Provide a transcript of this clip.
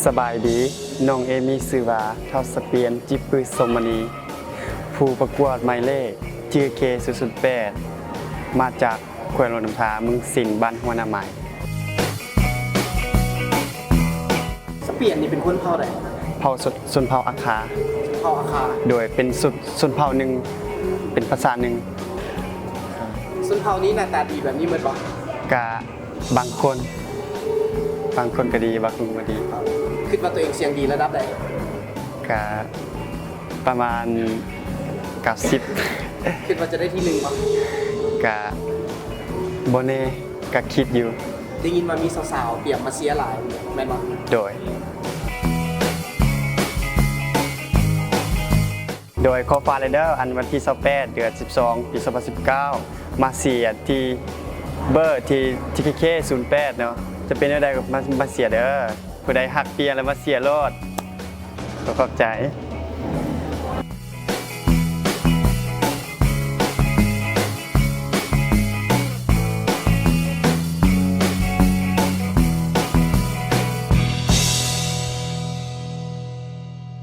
ສະບາຍດີ, ນ້ອງເອມີຊື່ວ່າ ທ້າວສະປຽນ ຈິບປື ສົມມະນີ, ຜູ້ປະກວດໝາຍເລກ ທີເຄ ສູນສູນແປດ ມາຈາກແຂວງຫຼວງນ້ຳທາ ເມືອງສິງ ບ້ານຫົວໜ້າໄມ້. ສະປຽນນີ້ເປັນຄົນເຜົ່າໃດ? ເຜົ່າຊົນ ຊົນເຜົ່າອາຄາ. ຊົນເຜົ່າອາຄາ. ໂດຍ ເປັນຊົນ ຊົນເຜົ່າໜຶ່ງ ເປັນພາສາໜຶ່ງ. ຊົນເຜົ່ານີ້ໜ້າຕາດີແບບນີ້ໝົດບໍ່? ກະບາງຄົນ, ບາງຄົນກະດີ ບາງຄົນກະບໍ່ດີ. ຄິດວ່າຕົວເອງສຽງດີລະດັບໃດ? ກະປະມານເກົ້າສິບ. ຄິດວ່າຈະໄດ້ທີໜຶ່ງບໍ່? ກະບໍ່ແນ່, ກະຄິດຢູ່. ໄດ້ຍິນວ່າມີສາວໆຕຽມມາເຊຍຫຼາຍແມ່ນບໍ່? ໂດຍ. ໂດຍ ຂໍຝາກເລີຍເດີ, ອັນວັນທີຊາວແປດ ເດືອນສິບສອງ ປີສອງພັນສິບເກົ້າ ມາເຊຍທີ່ເບີທີ່ ທີເຄ ສູນແປດເນາະ, ຈະເປັນແນວໃດກໍມາ ມາເຊຍເດີ. ຜູ້ໃດຮັກປຽນແລ້ວມາເຊຍໂລດ. ຂໍຂອບໃຈ.